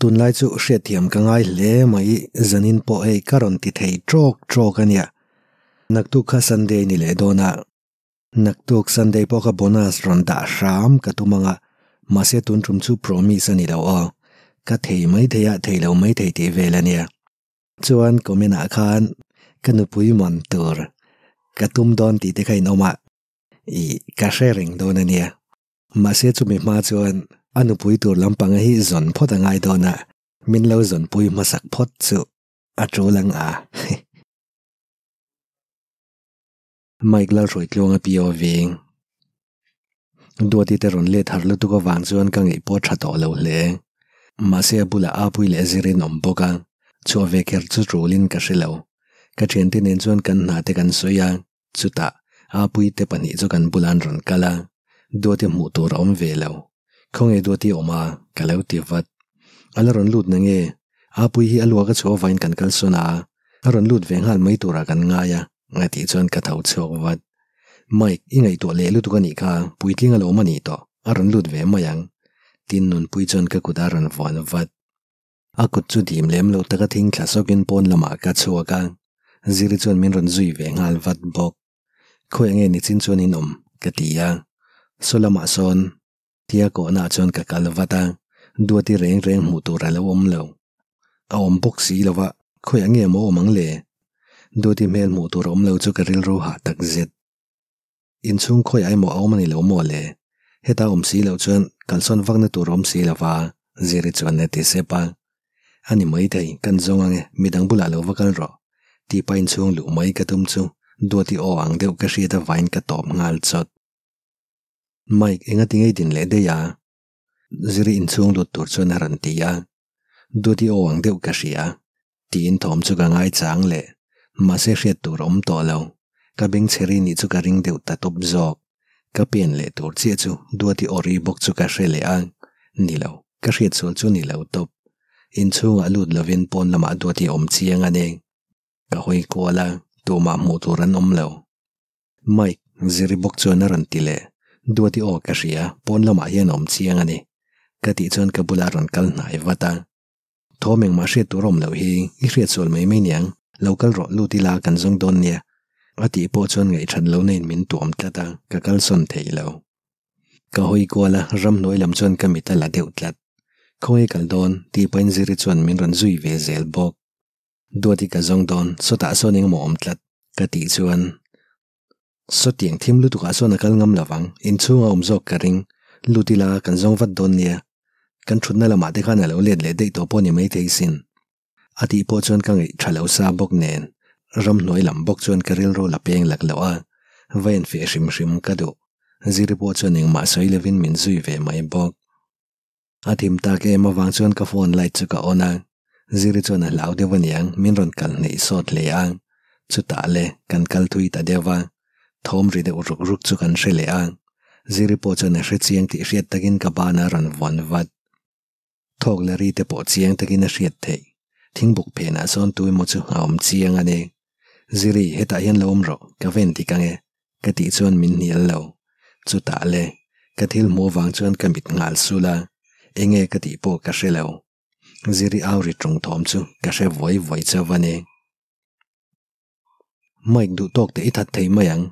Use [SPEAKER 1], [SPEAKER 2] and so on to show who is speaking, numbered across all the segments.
[SPEAKER 1] Tunlai chu hriatthiam ka ngai hle mai, zanin pawh hei ka rawn ti thei trawk trawk a nia. Naktuk kha Sunday ni leh dawn a, naktuk Sunday pawh kha bonus rawn dah hram ka tum ang a, mahse tun tum chu promise a ni lo aw, ka thei mai thei a, thei lo mai thei tih vel a nia. Chuan comment ah khan ka nupui man tur ka tum dawn tih te kha in awm a, ih ka hre reng dawn a nia. Mahse chumi hma chuan a nupui tur lampanga hi zawn phawt a ngai dawn a, min lo zawnpui hmasak phawt chu a tul ang a. Mike Lalhruaitluanga POV. Duati te rawn let har lutuk avang chuan ka ngaih pawh tha tawh lo hle. Mahse a bulah Apui leh Zirin awm bawk a, chhuah ve kher chu tulin ka hre lo. Ka thiante nen chuan kan hna te kan sawi a, chutah Apui te pahnih chu kan bulah an rawn kal a, Duati hmuh tur a awm ve lo. Khawnge Duati awm a? ka lo ti vat. A la rawn lut na nge? Apui hi a luak a chhuah avangin kan kalsawn a, a rawn lut ve nghal mai turah kan ngai a. A tih chuan ka tho chhuak vat. Mike, i ngaihtuah leh lutuk a nih kha, puitling a lo awm a nih tawh, a rawn lut ve mai ang. Tin Nunpui chuan ka kut a rawn vuan vat. A kut chu dim lem lo taka thing thla sawkin pawn lamah ka chhuak a, Ziri chuan min rawn zui ve nghal vat bawk. Khawi ange nichin chuan in awm? ka ti a. Saw lamah sawn Tia kawhnaah chuan ka kal vat a, Duati reng reng hmuh tur a lo awm lo. A awm bawk si lo va, khawiah nge maw awm ang le? Duati hmel hmuh tur a awm lo chu ka rilru hah tak zet. Inchhung khawiah emaw a awm a ni lo maw le? Heta awm si loh chuan kalsawn vakna tur a awm si lo va, Ziri chuan a ti sep a. A ni maithei, kan zawng ang e, midang bulah lo va kal rawh. Tih pahin chhung luh mai ka tum chu Duati aw ang deuh ka hriat avain ka tawp nghal chawt. Mike, enga ti ngei din leh daih a? Ziri inchhung lut tur chuan a rawn ti a. Duati aw ang deuh ka hria. Tiin thawm chu ka ngai chang leh. Mahse hriat tur a awm tawh lo. Ka beng chheri nih chu ka ring deuh ta tawp zawk. Ka pen leh tur chiah chu Duati aw ri bawk chu ka hre leh a. Ni lo, ka hriat sual chu ni lo tawp. Inchhungah lut lovin pawn lamah Duati awm chiang a ni. Ka hawi kual a, tumah hmuh tur an awm lo. Mike, Ziri bawk chuan a rawn ti leh. Duati aw ka hria, pawn lamah hian a awm chiang a ni. Ka tih chuan ka bulah a rawn kal hnai vat a. Thawm engmah hriat tur a awm loh hi, i hriat sual mai mai niang, lo kal rawh lut ila kan zawng dawn nia. A tih pawh chuan ngaihṭhat lo na in min tuam tlat a, ka kalsawn thei lo. Ka hawi kual a, ramhnuai lam chuan ka mit a la deuh tlat. Khawnge kal dawn? tih pahin Ziri chuan min rawn zui ve zel bawk. Duati ka zawng dawn, sawtah sawn engemaw awm tlat, ka tih chuan sawtiang thim lutukah sawn a kal ngam lo vang, inchhunga awm zawk ka ring, lut ila kan zawng vat dawn nia, kan thutna lamah te khan a lo let leh daih tawh pawh ni maithei sin. A tih pawh chuan ka ngaih tha lo sa bawk nen, ramhnuai lam bawk chuan ka rilru la peng lak loh a, va enfiah hrim hrim ka duh, Ziri pawh chuan engmah sawi lovin min zui ve mai bawk. A thim tak em avang chuan ka phone light chu ka on a, Ziri chuan a hlau deuh aniang min rawn kal hneih sawt hle a, chutah le kan kal thui ta deuh a, thawm ri deuh ruk ruk chu kan hre leh a, Ziri pawh chuan a hre chiang tih hriat takin ka banah a rawn vawn vat. Thawk la ri te pawh chiang takin a hriat theih, thingbuk phenah sawn tu emaw chu a awm chiang a ni. Ziri, hetah hian lo awm rawh, ka ven dik ang e, ka tih chuan min hnial lo. Chutah le, ka thil hmuh avang chuan ka mit nghal sul a, enge ka tih pawh ka hre lo. Ziri au ri ṭung thawm chu ka hre vuai vuai chauh a ni. Mike duh tawk teh i that thei mai ang,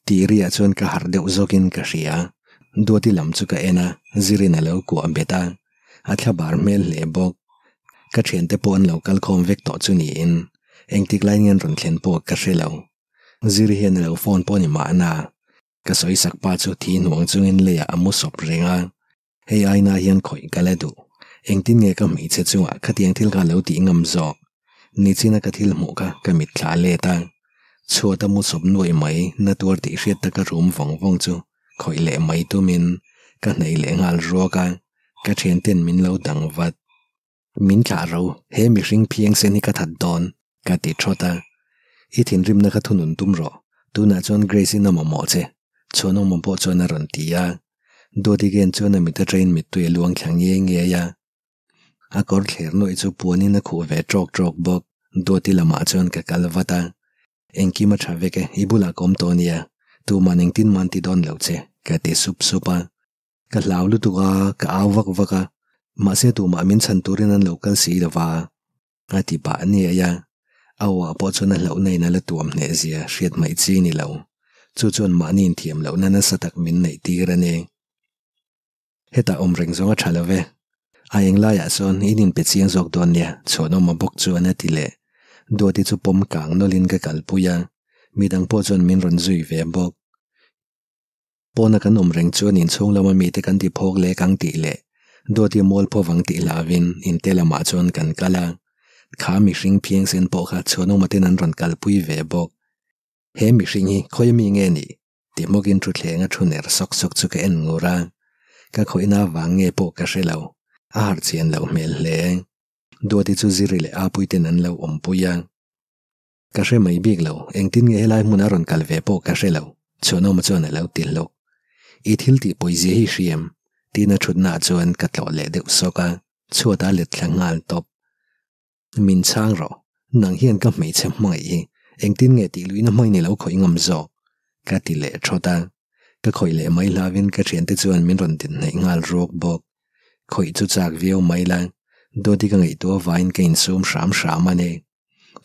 [SPEAKER 1] tih riah chuan ka harh deuh zawkin ka hria. Duati lam chu ka en a, Zirin a lo kuah bet a, a thlabar hmel hle bawk. Ka thiante pawh an lo kal khawm vek tawh chu niin, engtik lai nge an rawn thlen pawh ka hre lo. Ziri hian a lo phone pawh ni mahna, ka sawi sak pa chu thi hnuang chungin leiah a mu sawp reng a, hei aina hian khawih ka la duh, engtin nge ka hmeichhe chungah khatiang thil kha lo tih ngam zawk, nichina ka thil hmuh kha ka mit thla let a, chhuat a mu sawp nuaih mai na tuar tih hriat taka rum vawng vawng chu khawih leh mai tumin ka hnaih leh nghal ruak a, ka thianten min lo dang vat. Min thlah ro, he mihring phiang sen hi ka that dawn, ka ti thawt a. I thinrimna kha thunun tum rawh, tunah chuan Grace-in a mamawh che, Chhuanawma pawh chuan a rawn ti a. Duati Gen chuan a mit atangin mittui a luang thla ngei ngei a. A kawr thler nuaih chu puanin a khuh ve tawk tawk bawk, Duati lamah chuan ka kal vat a. Engkim a tha vek e, i bulah ka awm tawh ania, tuman engtin man ti dawn lo che, ka ti sup sup a. Ka hlau lutuk a, ka au vak vak a. Mahse tumah min chhan turin an lo kal si lo va, a ti pah niai a. A aw-ah pawh chuan a hlauhna in a la tuam hneh zia hriat hmaih chi ni lo. Chu chuan mahni inthiam lohna nasa tak min neih tir a ni. Hetah awm reng zawng a tha lo ve. A eng laiah sawn in inpe chiang zawk dawn nia, chhuanawma bawk chuan a ti leh. Duati chu pawm kang nawlhin ka kalpui a, midang pawh chuan min rawn zui ve bawk. Pawna kan awm reng chuan inchhung lama mite kan ti phawk lek ang tih leh Duati mual phaw vang tih hlauhin inte lamah chuan kan kal a. Kha mihring phiangsen pawh kha chhuanawma ten an rawn kalpui ve bawk. He mihring hi khawi ami nge nih? Ti hmawkin thutthleng a thu ner sawk sawk chu ka en ngur a, ka khawihna avang nge pawh ka hre lo, a harh chian loh hmel hle. Duati chu Ziri leh Apui ten an lo awmpui a. Ka hre mai bik lo, engtin nge helai hmun a rawn kal ve pawh ka hre lo, Chhuanawma chuan a lo ti hlawk. I thil tih pawizia hi hriam, tiin a thutnaah chuan ka tlawh leh deuh sawk a, chhuat a let thla nghal tawp. Min chhang rawh, nang hian ka hmeichhe hmangaih hi engtin nge tih luihna hmangin i lo khawih ngam zawk? ka ti leh thawt a, ka khawih leh mai hlauin ka thiante chuan min rawn din hnaih nghal ruak bawk. Khawih chu chak viau mai la, Dawti ka ngaihtuah vaiin ka insum hram hram a ni.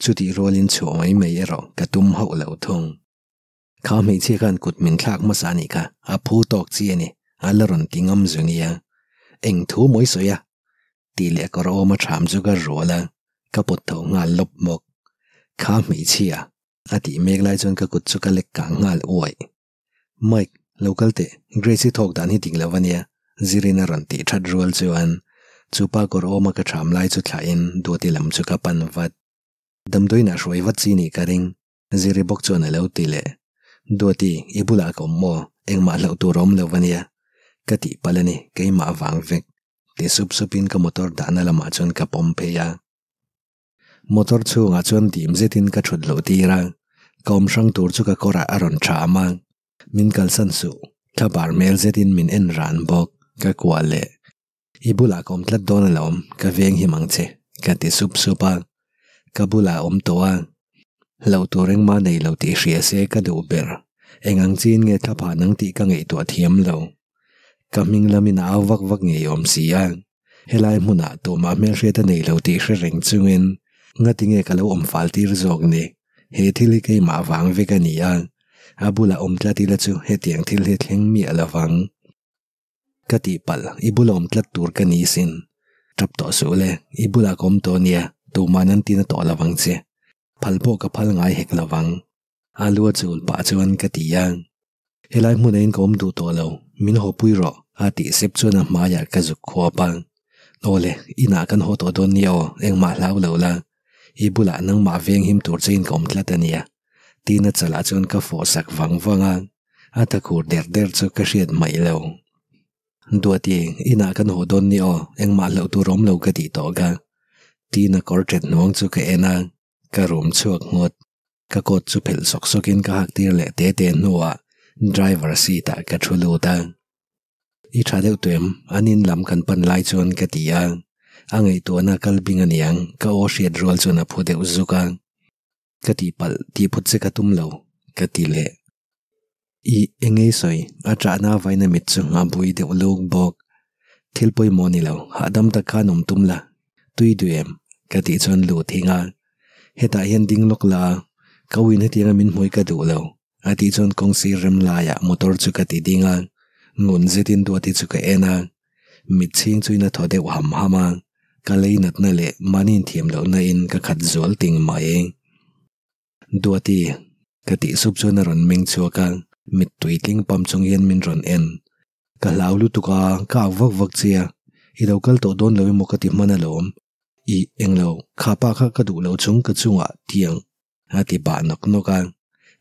[SPEAKER 1] Chutih rualin chhuah mai mai erawh ka tum hauh lo thung. Kha hmeichhia khan kut min thlak hmasa a nih kha, a phu tawk chi a ni, a la rawn ti ngam zu nia. Eng thu mawi sawi a? Tih leh kawr awm a ṭham chu ka rual a, ka pawt tho nghal lawp bawk. Kha hmeichhia, a tih mek lai chuan ka kut chu ka lek kang nghal uaih. Mike, lo kal teh, Grace-i thawk dan hi dik lo a nia, Zirin a rawn tih ṭhat rual chuan chu pa kawr awma ka ṭham lai chu thlahin Duati lam chu ka pan vat. Damdawiinah hruai vat chi nih ka ring, Ziri bawk chuan a lo ti leh. Duati, i bulah ka awm maw? Engmah hlauh tur a awm lo ania. Ka tih palh a ni, keimah vang vek. Ti sup supin ka motor dahna lamah chuan ka pawm phei a. Motor chhungah chuan dim zetin ka thut loh tir a, ka awm hrang tur chu ka kawrah a rawn tham a. Min kalsan suh, thlabar hmel zetin min en ran bawk, ka kuah leh. I bulah ka awm tlat dawn alawm, ka veng him ang che, ka ti sup sup a. Ka bulah a awm tawh a, hlauh tur engmah nei lo tih hria se ka duh ber. Eng ang chiin nge thla phan ang tih ka ngaihtuah thiam lo. Ka hming lamin a au vak vak ngei awm si a, helai hmunah tumah hmelhriat a nei lo tih hre reng chungin ngati nge ka lo awm fal tir zawk ni? He thil hi keimah vang vek a ni a, a bulah awm tlat ila chu hetiang thil hi thleng miah lo vang. Ka tihpalh, i bula awm tlat tur ka ni sin. Tap tawh suh le, i bulah ka awm tawh nia, tuman an tina tawh lo vang che. Phal pawh ka phal ngai hek lo vang. A lu a chul pah chuan ka ti a. Helai hmunah in ka awm duh tawh lo, min haw pui rawh, a tih sep chuan a hmaiah ka zuk khuap a. Aw le, inah kan haw tawh dawn nia aw, engmah hlau lo la. I bulah nangmah veng him tur che in ka awm tlat a nia. Tina chalah chuan ka fawh sak vang vang a. A thakhur der der chu ka hriat hmaih lo. Duati, inah kan haw dawn ni aw, engmah hlauh tur awm lo ka tih tawh ka. Tina kawr ṭet hnuang chu ka en a, ka rum chhuak nghawt. Ka coat chu phelh sawk sawkin ka hak tir leh te te hnuah driver seat ah ka thu lut a. I tha deuh tuem, an in lam kan pan lai chuan ka ti a. A ngaihtuahna kal bing aniang, ka aw hriat rual chuan a phu deuh zuk a. Ka tihpalh tih phut che ka tum lo, ka ti leh. I engei sawi, a ṭahna avaina mit chu a bui deuh luk bawk. Thil pawimawh ni lo, hahdam tak khan awm tum la, tui duh em? ka tih chuan lu thing a. Hetah hian ding lawk la, ka uin hetianga min hmui ka duh lo, a tih chuan kawng sir rem laiah motor chu ka ti ding a, ngun zetin Duati chu ka en a. Mit chhing chuin a thaw deuh ham ham a, ka lei natna leh mahni inthiam lohna in ka khat zual ting mai. Duati, ka tih sup chuan a rawn meng chhuak a, mittui tling pam chung hian min rawn en. Ka hlau lutuk a, ka ak vak vak che a, i lo kal tawh dawn lo emaw ka ti hman alawm. Ih, englo, kha pa kha ka duh lo chung ka chungah tiang a ti bah nawk nawk a,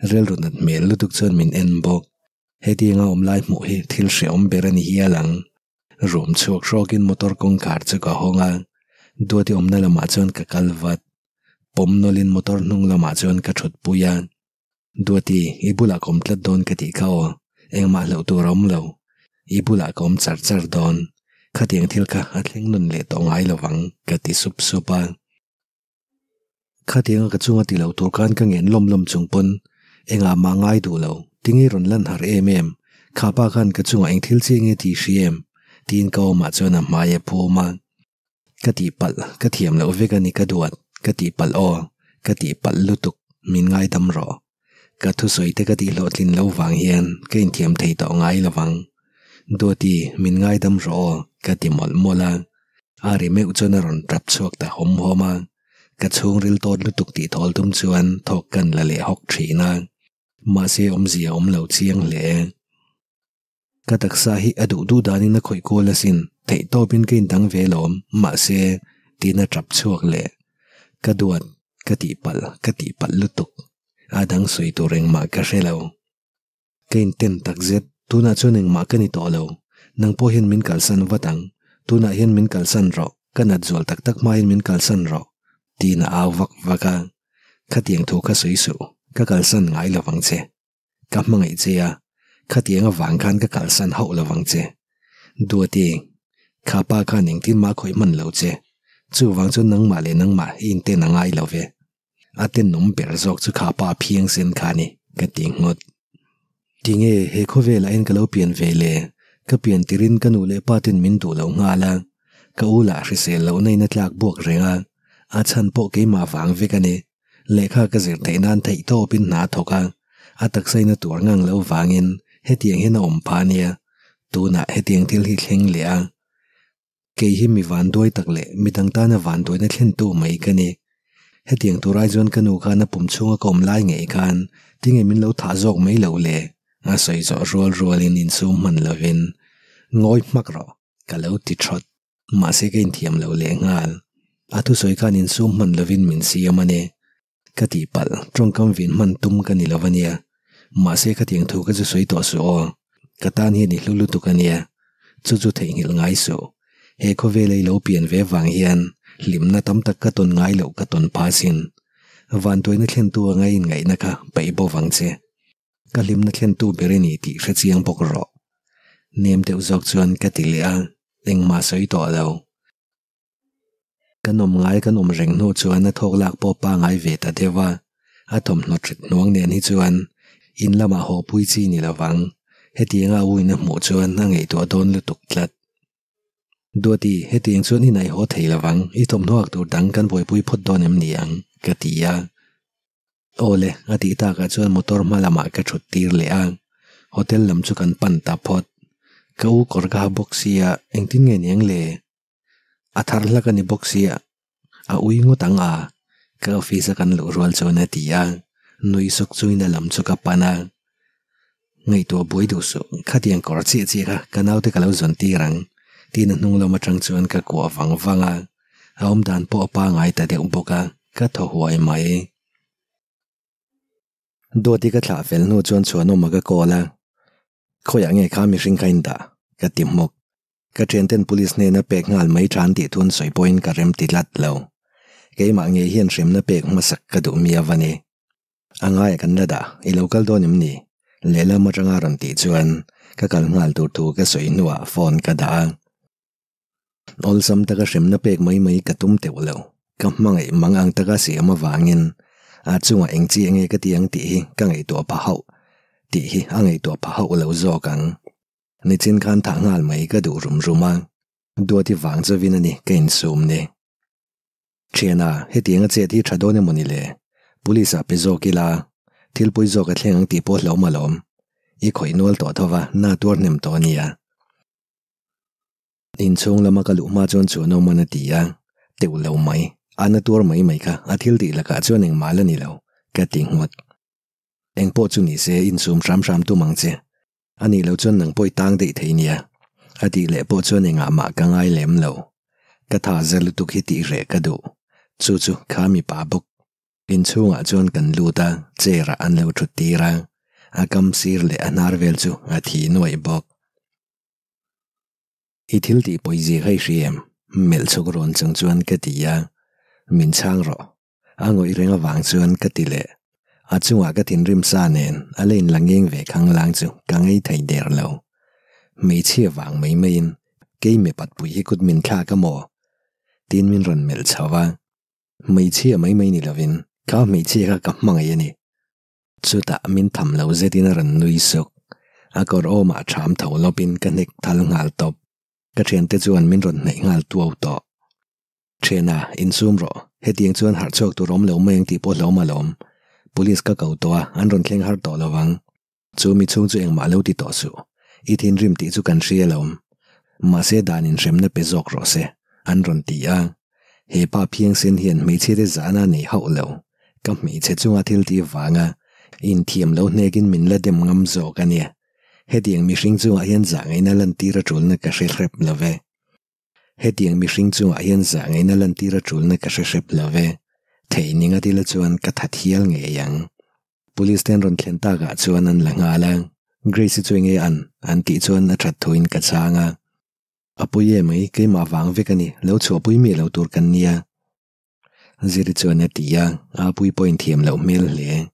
[SPEAKER 1] rilru nat hmel lutuk chuan min en bawk. Hetianga awm lai hmuh hi thil hrehawm ber a ni hial ang. Room chhuak hrawkin motor kawngkhar chu ka hawng a, Duati awmna lamah chuan ka kal vat. Pawm nawlin motor hnung lamah chuan ka thut pui a. Duati, i bulah ka awm tlat dawn ka tih kha aw, engmah hlauh tur a awm lo. I bulah ka awm char char dawn. Khatiang thil kha a thleng nun leh tawh ngai lo vang, ka ti sup sup a. Khatianga ka chunga ti lo tur khan ka ngen lawm lawm chung pawn engah mah ngai duh lo, tinge rawn lan har em em, kha pa khan ka chungah eng thil chiang nge tih hria em? Tiin ka awmah chuan a hmai a phum a. Ka tihpalh, ka thiam loh vek a ni ka duat, ka tihpalh aw, ka tihpalh lutuk, min ngaidam rawh. Ka thusawi te ka tihhlawhtlin lo vang hian ka inthiam thei tawh ngai lo vang. Duati, min ngaidam rawh aw, ka ti mawlh mawlh a. A ri meuh chuan a rawn tap chhuak ta hawm hawm a. Ka chhungril tawt lutuk tih thawl tum chuan thawk kan la leh hawk thin a. Mahse awmzia a awm lo chiang hle. Ka taksa hi a duh duh danin a khawih kual asin, theih tawpin ka indang ve lawm, mahse, tiin a tap chhuak leh. Ka duat, ka tihpalh, ka tihpalh lutuk. A dang sawi tur engmah ka hre lo. Ka inten tak zet, tunah chuan engmah ka ni tawh lo. Nang pawh hian min kalsan vat ang, tunah hian min kalsan rawh, ka nat zual tak tak hmain min kalsan rawh, tiin a au vak vak a. Khatiang thu kha sawi suh, ka kalsan ngai lo vang che. Ka hmangaih che a, khatiang avang khan ka kalsan hauh lo vang che. Duati, kha pa khan engtin mah khawih hman lo che. Chuvang chuan nangmah leh nangmah i inten a ngai lo ve. A tenawm ber zawk chu kha pa phiang sen kha a ni, ka ti nghawt. Tinge he khawvelah hian ka lo pian ve le? Ka pian tirin ka nu leh pa ten min duh lo nghal a, ka u lah hrisel lohna in a tlak buak reng a, a chhan pawh keimah vang vek a ni. Lehkha ka zir theih nan theih tawpin hna a thawk a, a taksa in a tuar ngang lo vangin hetiang hian a awm pha nia, tunah hetiang thil hi thleng leh a. Kei hi mi vanduai tak leh mi dang tana vanduaina thlentu mai ka ni. Hetiang tur ai chuan ka nu khan a pum chhunga ka awm lai ngei khan tinge min lo thah zawk mai loh le? A sawi zawh rual rualin insum hman lovin ngawi hmak rawh ka lo ti thawt. Mahse ka inthiam lo leh nghal. A thusawi khan insum hman lovin min siam a ni. Ka tihpalh, tawngkam vin hman tum ka ni lo a nia. Mahse khatiang thu ka chu sawi tawh suh aw. Ka tan hian i hlu lutuk a nia. Chu chu theihnghilh ngai suh. He khawvela i lo pian ve vang hian hlimna tam tak ka tawn ngai loh ka tawn pha sin. Vantuaina thlentu anga i inngaihna kha paih bo vang che. Ka hlimna thlentu ber i ni tih hre chiang bawk rawh. Nem deuh zawk chuan ka ti leh a, engmah sawi tawh lo. Kan awm ngai kan awm reng hnu chuan a thawk lak pawh pangai ve ta deuh a, a thawmhnaw ṭit hnuang nen hi chuan in lamah haw pui chi ni lovang, hetianga a uin a hmuh chuan a ngaihtuah dawn lutuk tlat. Duati, hetiang chuan i naihhaw thei lovang, i thawmhnaw ak tur dang kan buaipui phawt dawn em ni ang? ka ti a. Aw le, a tih takah chuan motor hma lamah ka thut tir leh a, hotel lam chu kan pan ta phawt. Ka u kawr ka ha bawk sia, engtin nge niang le? A thar hlak a ni bawk sia, a ui ngawt ang a, ka office a kan luh rual chuan a ti a, nui suk chuin a lam chu ka pan a. Ngaihtuah buai duh suh, khatiang kawr chiah chiah kha ka naute ka lo zawn tir ang, tiin a hnung lam atang chuan ka kuah vang vang a, a awmdan pawh a pangai ta deuh bawk a, ka thaw huai mai. Duati ka thlah fel hnu chuan chhuanawma ka call a, Khawiah nge kha mihring kha in dah? ka ti hmawk. Ka thianten police hnena pek nghal mai than tih thun sawi pawhin ka rem ti tlat lo. Keimah ngei hian hremna pek hmasak ka duh miau a ni. A ngaia kan la dah, i lo kal dawn em ni? Lehlam atanga rawn tih chuan ka kal nghal tur thu ka sawi hnuah phone ka dah a. Awlsam taka hremna pek mai mai ka tum teuh lo. Ka hmangaih mang ang taka siam avangin a chungah eng chi enge ka ti ang tih hi ka ngaihtuah pha hauh tih hi a ngaihtuah pha hauh lo zawk ang. Nichin khan thah nghal mai ka duh rum rum a, Duati vang chauhin a ni ka insum ni. Thiana, hetianga chet hi tha dawn emaw ni le? Police ah pe zawk ila, thil pawi zawk a thleng ang tih pawh hlauhma lawm. I khawih nual tawh tho va, na tuar hnem tawh a nia. Inchhung lama ka luh hma chuan Chuanawman a ti a, teuh lo mai, a na tuar mai mai kha a thil tih lakah chuan engmah la ni lo, ka ti nghawt. Engpawh chu ni se insum hram hram tum ang che. A nih loh chuan nang pawh i tang daih thei nia. A tih leh pawh chuan engah mah ka ngai lem lo. Ka tha za lutuk hi tih reh ka duh. Chu chu kha mipa bawk. Inchhungah chuan kan lut a, chair ah an lo thut tir a. A kam sir leh a hnar vel chu a thi nuaih bawk. I thil tih pawizia kha i hria em? Melh chhuk rawn chung chuan ka ti a. Min chhang rawh. A ngawih reng avang chuan ka ti leh. A chungah ka thinrim sa nen a la inla ngeng ve khanglang chu ka ngei thei der lo. Hmeichhia vang mai maiin kei mipatpui hi kut min thlak a maw? Tiin min rawn melh chho a. Hmeichhia mai mai ni lovin kha hmeichhia kha ka hmangaih a ni. Chutah min tham lo zetin a rawn nui suk. A kawr awmah ṭham tho lawpin ka hnek thal nghal tawp. Ka thiante chuan min rawn hnaih nghal tuau tawh. Thiana, insum rawh. Hetiang chuan harh chhuak tur awm lo mai ang tih pawh hlawm alawm. Police ka ko tawh a, an rawn thleng har tawh lo vang. Chu mi chhung chu engmah lo ti tawh suh. I thinrim tih chu kan hria alawm. Mahse dan inhremna pe zawk rawh se, an rawn ti a. He pa phiangsen hian hmeichhia te zahna a nei hauh lo. Ka hmeichhe chunga thil tih vanga inthiam lo hnekin min la dem ngam zawk a nia. Hetiang mihring chungah hian zah ngaihna lantir a tulna ka hre hrep lo ve. Hetiang mihring chungah hian zah ngaihna lantir a tulna ka hre hrep lo ve. Theih ning a tila chuan ka that hial ngei ang. Police te an rawn thlen takah chuan an la nghal a, Grace-i chu enge an? an tih chuan a that thuin ka chhang a. A pawi e mai, keimah vang vek a ni, lo chhuahpui miah lo tur kan nia. Ziri chuan a ti a, a pui pawhin thiam loh hmel hle.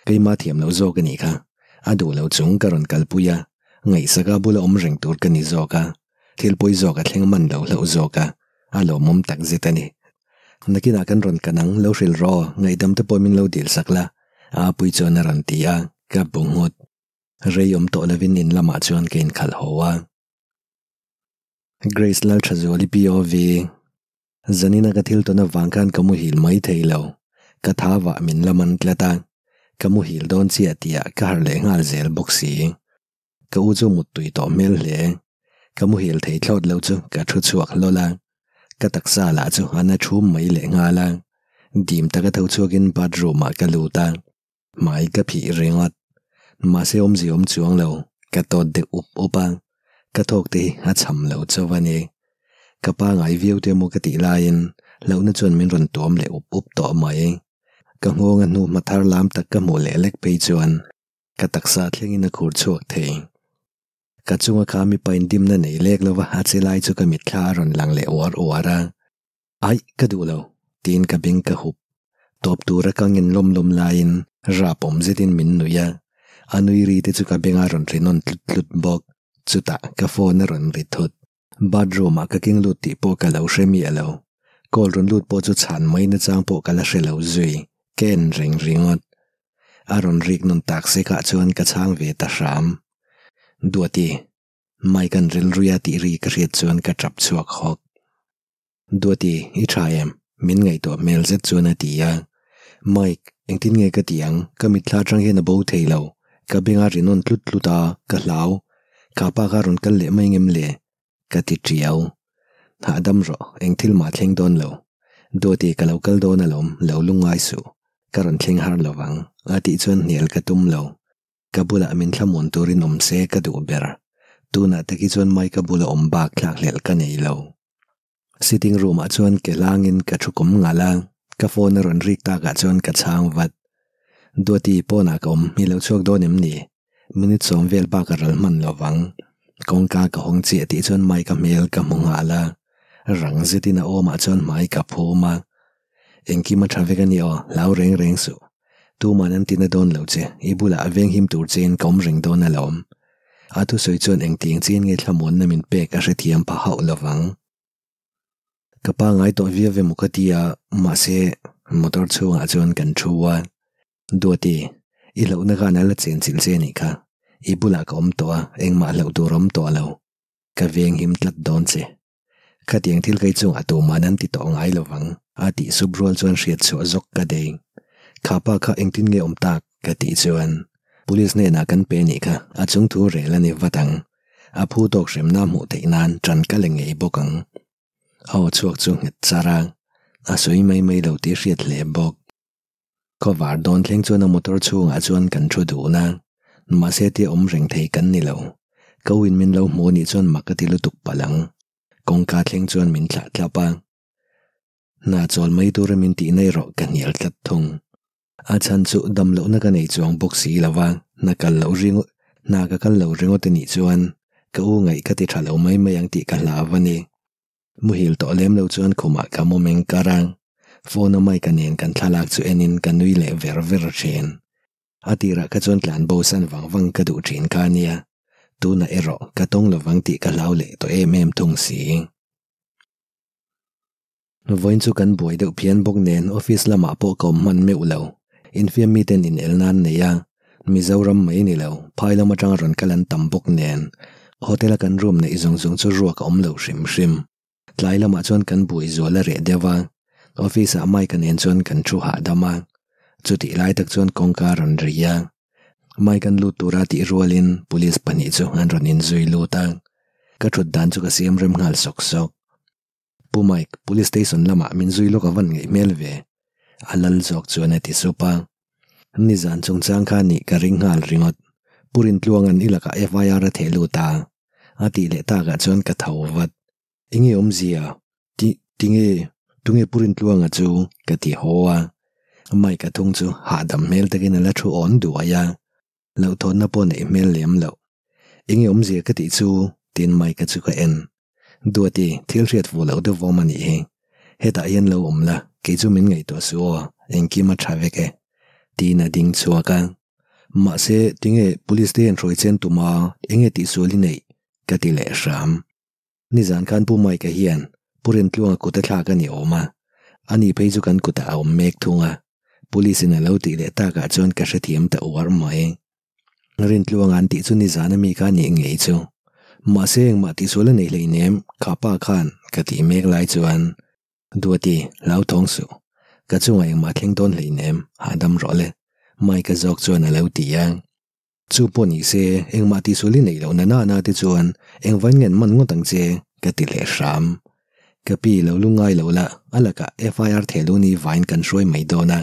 [SPEAKER 1] Keimah thiam loh zawk a nih kha, a duh lo chung ka rawn kalpui a, ngaihsaka bula awm reng tur ka ni zawk a, thil pawi zawk a thleng man lo hlauh zawk a, a lawmawm tak zet a ni. Nakinah kan rawn kan ang, lo hrilh rawh, ngaihdam te pawh min lo dil sak la, a pui chuan a rawn ti a, ka bu nghut. Rei awm tawh lovin in lamah chuan ka inkhalh haw a. Grace Lalthazuali POV. Zanina ka thil tawn avang khan ka muhil mai thei lo. Ka tha vah min la man tlat a, ka muhil dawn chiah tihah ka harh leh nghal zel bawk si. Ka u chu muttui tawh hmel hle. Ka muhil thei thlawt lo chu ka thu chhuak hlawl a, ka taksa lah chu a na chhum mai leh nghal a. Dim taka tho chhuakin bathroom ah ka lut a, hmai ka phih ringawt. Mahse awmzia awm chuang lo, ka tawt deuh up up a, ka thawk te hi a cham lo chauh a ni. Ka pangai viau te emaw ka tih laiin hlauhna chuan min rawn tuam leh up up tawh mai. Ka nghawng a hnu hma thar lam tak ka hmuh leh lek phei chuan Ka taksa thlengin a khur chhuak thei. Ka chunga kha mipa indimna nei lek lova a che lai chu ka mitthla a rawn lang leh uar uar a. Aih, ka duh lo, tiin ka beng ka hup. Tawp tura ka ngen lawm lawm laiin rap awm zetin min nuih a. A nui ri te chu ka benga rawn ri nawn tlut tlut bawk. Chutah ka phone a rawn ri thut. Bathroom ah ka keng lut tih pawh ka lo hre miah lo. Call rawn lut pawh chu chhan mai nachang pawh ka la hre lo zui. Ka en reng ringawt. A rawn rik nawn tak sek ah chuan ka chhang ve ta hram. Duati, Mike an rilruia tih ri ka hriat chuan ka tap chhuak hawk. Duati, i tha em? Min ngaihtuah hmel zet chuan a ti a. Mike, engtin nge ka ti ang? Ka mitthla atang hian a bo thei lo. Ka benga ri nawn tlut tlut a, ka hlau. Kha pa kha rawn kal leh mai ngem le? Ka ti tiau. Hahdam rawh, eng thil mah thleng dawn lo. Duati, ka lo kal dawn alawm, lo lungngai suh. Ka rawn thleng har lo vang, a tih chuan hnial ka tum lo. Ka bulah min thlamuan turin awm se ka duh ber. Tunah te khi chuan Mike-a bula awm bak thlak hlelh ka nei lo. Sitting room-ah chuan ke hlangin ka thu kawm ngalh a, ka phone a rawn rik takah chuan ka chhang vat. Duati, pawnah ka awm, i lo chhuak dawn em ni? Minute sawm vel bak a ral hman lo vang. Kawngka ka hawng chiah tih chuan Mike-a hmel ka hmu nghal a, rang zetin a awmah chuan hmai ka phum a. Engkim a tha vek a ni aw, hlau reng reng suh. Tuman an tina dawn lo che, i bulah a venghim tur chein ka awm reng dawn alawm. A thusawi chuan engtiang chian nge thlamuanna min pek a hrethiam pha hauh lovang. Ka pa ngai tawh viau emaw ka ti a, mahse motor chhungah chuan kan thu a. Duati, i hlauhna khan a la chenchilh che anih kha. I bulah ka awm tawh a, engmah hlauh tur a awm tawh lo. Ka venghim tlat dawn che. Khatiang thil kai chungah tuman an ti tawh ngai lovang, a tih sup rual chuan hriat chhuah zawk ka dei. Kha pa kha engtin nge awm tak? ka tih chuan Police hnenah kan pe nih kha a chung thu rel a ni vat ang. A phu tawk hremna hmuh theih nan ṭan ka la ngei bawk ang. A aw chhuak chu nghet char a, a sawi mai mai lo tih hriat hle bawk. Khawvar dawn thleng chuan a motor chhungah chuan kan thu dun a, mahse tia awm reng thei kan ni lo. Ka u in min lo hmu anih chuan mak a ti lutuk palh ang. Kawngka thleng chuan min thlah tlap a. Hna chawl mai tura min tih na erawh ka hnial tlat thung. A chhan chu dam lohna ka nei chuang bawk si lo va, hna kal loh ringawt hna ka kal lo ringawt anih chuan ka u ngaih ka ti tha lo mai mai ang tih ka hlau a ni. Muhil tawh lem lo chuan khumah ka mu meng kar a, phone a mic-a nen kan thlalak chu enin ka nui leh ver ver thin. A tirah kha chuan tlan bo san vang vang ka duh thin kha nia, tunah erawh ka tawng lovang tih ka hlau leh tawh em em thung si. Vawiin chu kan buai deuh phian bawk nen office lamah pawh ka awm hman meuh lo, infiam miten in el nan nei a, Mizoram mai ni lo, phai lam atanga rawn kal an tam bawk nen. Hotel a kan room neih zawng zawng chu ruak a awm lo hrim hrim. Tlai lamah chuan kan buai zual a reh deuh a, office ah Mike-a nen chuan kan thu hahdam a. Chutih lai tak chuan kawngka a rawn ri a. Mike-a'n lut tura tih rualin police pahnih chu an rawn inzui lut a. Ka thut dan chu ka siam rem nghal sawk sawk. Pu Mike, police station lamah min zui lawk a van ngaih hmel ve. A lal zawk chuan a ti sup a. Nizan chungchang kha nih ka ring nghal ringawt. Pu Rintluanga'n i lakah FIR a theh lut a, a tih leh takah chuan ka tho vat. Enge awmzia? Ti, tinge, tunge Pu Rintluanga chu? ka ti haw a. Mike a thung chu hahdam hmel takin a la thu awn duai a. Hlauhthawnna pawh neih hmel lem loh. Enge awmzia ka tih chu? tiin Mike-a chu ka en. Duati, thil hriat fuh loh deuh vawm a nih hi. Hetah hian lo awm la, kei chu min ngaihtuah suh aw, engkim a tha vek e. Tiin a ding chhuak a. Mahse, tinge police te hian hruai chen tum a, enge tihsual i neih? ka ti leh hram. Nizan khan Pu Mike-a hian Pu Rintluanga kut a thlak a ni awm a, ani phei chu kan kutah a awm mek thung a, Police in a lo tih leh takah chuan ka hrethiam ta uar mai. Rintluanga an tih chu nizan ami kha nih ngei chu. Mahse engmah tihsual a nei hleinem, kha pa khan ka tih mek lai chuan Duati, hlauthawng suh. Ka chungah engmah thleng dawn hleinem, hahdam rawh le. Mike-a zawk chuan a lo ti a. Chu pawh ni se, engmah tihsual i neih loh na nana te chuan engvain nge an man ngawt ang che, ka ti leh hram. Ka pi lo lu ngai lo la, a lakah FIR thehlu ni vain kan hruai mai dawn a.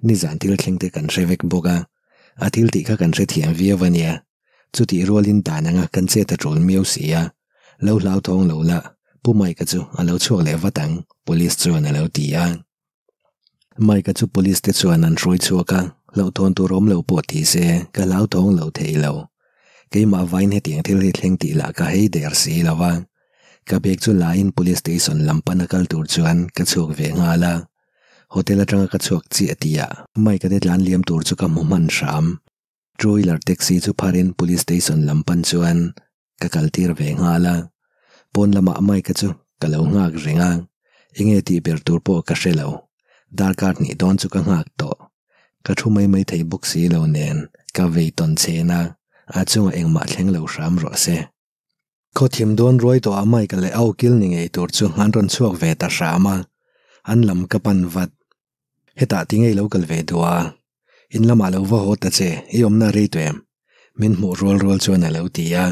[SPEAKER 1] Nizan thil thleng te kan hre vek bawk a. A thil tih kha kan hrethiam viau a nia. Chutih rualin dan anga kan chet a tul miau si a. Lo hlauthawng lo la, Pu Mike-a chu a lo chhuak leh vat ang, Police chuan a lo ti a. Mike-a chu police te chuan an hruai chhuak a, hlauhthawn tur awm lo pawh ti se, ka hlauthawng lo thei lo. Keimah vain hetiang thil hi thleng tih lah ka hei der si lo va. Ka bag chu laiin police station lam pana kal tur chuan ka chhuak ve nghal a. Hotel atanga ka chhuak chiah tihah Mike-a te tlan liam tur chu ka hmu hman hram. Two wheeler taxi chu pharin police station lam pan chuan ka kal tir ve nghal a, pawn lamah Mike-a chu ka lo nghak reng a, enge tih ber tur pawh ka hre lo, darkar hnih dawn chu ka nghak tawh, ka thu mai mai thei bawk si lo nen ka vei tawn chhen a, a chungah engmah thleng lo hram rawh se. Khawthim dawn ruai tawhah Mike-a leh a ukil ni ngei tur chu an rawn chhuak ve ta hram a, an lam ka pan vat. Hetah ti ngei lo kal ve duh a, in lamah lo va haw ta che, i awmna a rei tawh em? Min hmuh rual rual chuan a lo ti a.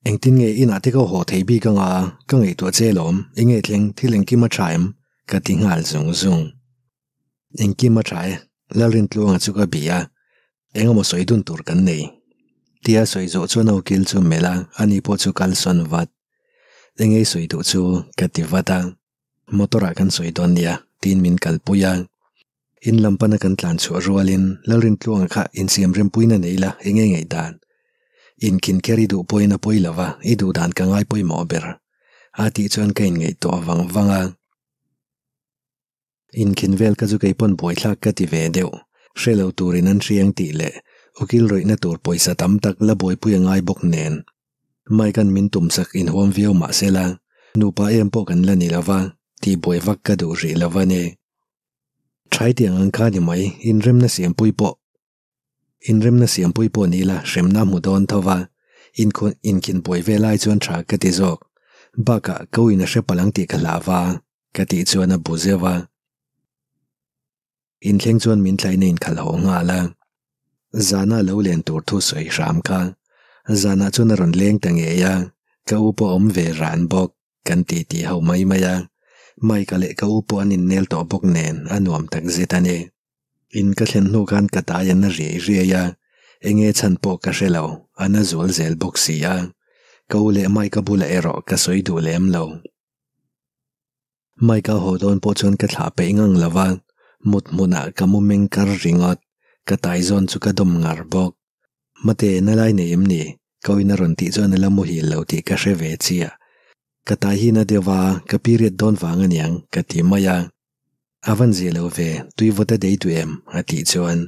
[SPEAKER 1] Engtin nge inah te ka haw thei bik anga ka ngaihtuah che lawm, enge thleng thil engkim a tha em? ka ti nghal zung zung. Engkim a tha e, Lalrintluanga chu ka bih a, engemaw sawi dun tur kan nei. Tia sawi zawh chuan a ukil chu melh a, ani pawh chu kalsawn vat. Enge i sawi duh chu ka ti vat a. Motor ah kan sawi dawn nia, tiin min kalpui a. In lam pana kan tlan chhuah rualin Lalrintluanga kha insiam rempuina nei la enge ngaihdan? Inkhin kher i duh pawhin a pawi lo va, i duh dan ka ngai pawimawh ber. A tih chuan ka inngaihtuah vang vang a. Inkhin vel ka chu kei pawn buaithlak ka ti ve deuh. Hre lo turin an hriang tih leh ukil rawihna tur pawisa tam tak la buaipui a ngai bawk nen. Mike-a'n min tumsak inhuam viau mah se la, nupa em pawh kan la ni lo va, tihbuai vak ka duh rih lo va ni. Thai tiang ang kha ni mai, inremna siampui pawh inremna siampui pawh ni la hremna hmu dawn tho va, inkhawn inkhinbuai ve lai chuan tha ka ti zawk. Bakah ka uin a hre palh ang tih ka hlah va, ka tih chuan a bu zeuh a. Inthleng chuan min tlaina inkhalh haw nghal a, zana lo len tur thu sawi hram kha. Zanah chuan a rawn leng ta ngei a, ka u pawh a awm ve ran bawk, kan ti ti ho mai mai a. Mike-a leh ka u pawh an innel tawh bawk nen a nuam tak zet a ni. In ka thlen hnu khan ka tai an na riai riai a, enge chhan pawh ka hre lo, a na zual zel bawk si a. Ka u leh Mike-a bulah erawh ka sawi duh lem lo. Mike-a haw dawn pawh chuan ka thlah peih ngang lo va, mut hmunah ka mu meng kar ringawt, ka tai zawn chu ka dawm ngar bawk. Mate, na lai nei em ni? Ka uina rawn tih chuan a la muhil lo tih ka hre ve chiah. Ka tai hi na deuh a, ka period dawn vang aniang, ka ti mai a. A van zia lo ve, tui vawt a dei duh em? a tih chuan,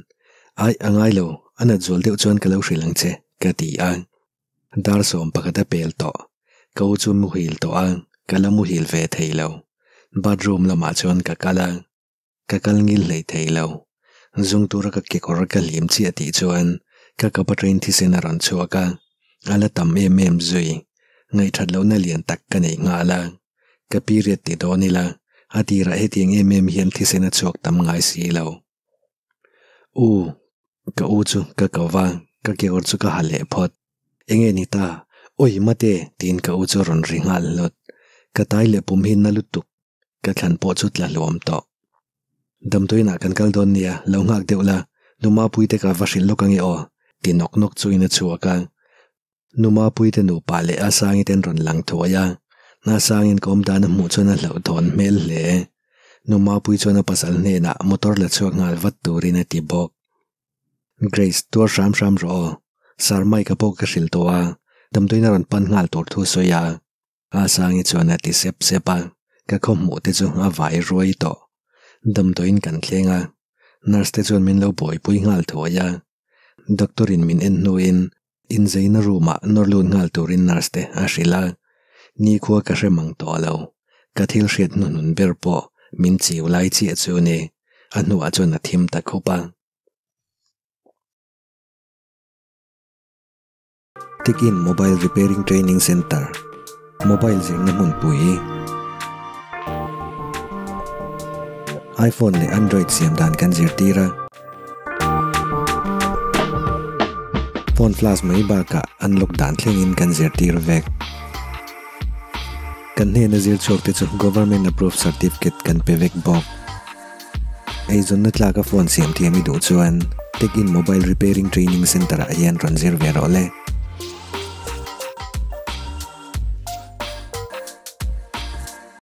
[SPEAKER 1] Aih, a ngai lo, a nat zual deuh chuan ka lo hrilh ang che, ka ti a. Dar 11 a pel tawh. Ka u chu muhil tawh a, ka la muhil ve thei lo. Bathroom lamah chuan ka kal a, ka kal ngil hlei thei lo. Zung tura ka kekawr ka hlim chiah tih chuan ka kap atangin thisen a rawn chhuak a. A la tam em em zui. Ngaihthat lohna lian tak ka nei nghal a. Ka period ti dawn ila, a tirah hetiang em em hian thisen a chhuak tam ngai si lo. U, ka u chu ka ko va, ka kekawr chu ka ha leh phawt. Enge ni ta? Awi mate! tiin ka u chu a rawn ri nghal hlawt. Ka tai leh pum hi na lutuk. Ka thlan pawh chu tla hluam tawh. Damdawiinah kan kal dawn nia, lo nghak deuh la, Nu Mapuite ka va hrilh lawk ange aw, ti nawk nawk chuin a chhuak a. Nu Mapuite nupa leh a Sangite an rawn lang thuai a, a Sangin ka awm dan a hmuh chuan a hlauhthawn hmel hle. Nu Mapui chuan a pasal hnenah motor la chhuak nghal vat turin a ti bawk. Grace, tuar hram hram rawh aw, Sir Mike-a pawh ka hrilh tawh a, damdawiin a rawn pan nghal tur thu sawi a. A Sangi chuan a ti sep sep a, ka khaw hmuh te chu a vai ruai tawh. Damdawiin kan thleng a, nurse te chuan min lo buaipui nghal thuai a. Doctor in min en hnuin inzeina room ah nawr lut nghal turin nurse te a hrilh a, nikhua ka hre mang tawh lo, ka thil hriat hnuhnun ber pawh min chiu lai chiah chu ni, a hnuah chuan a thim ta khup a. Tikin Mobile Repairing Training Centre, Mobile zirna hmunpui, iPhone leh Android siam dan kan zirtir a. Phone flash mai bakah unlock dan thlengin kan zirtir vek. Kan hnena zir chhuak te chu Government Approved Certificate kan pe vek bawk. Eizawnna tlaka phone siam thiam i duh chuan Tech In Mobile Repairing Training Centre ah hian rawn zir ve rawh le.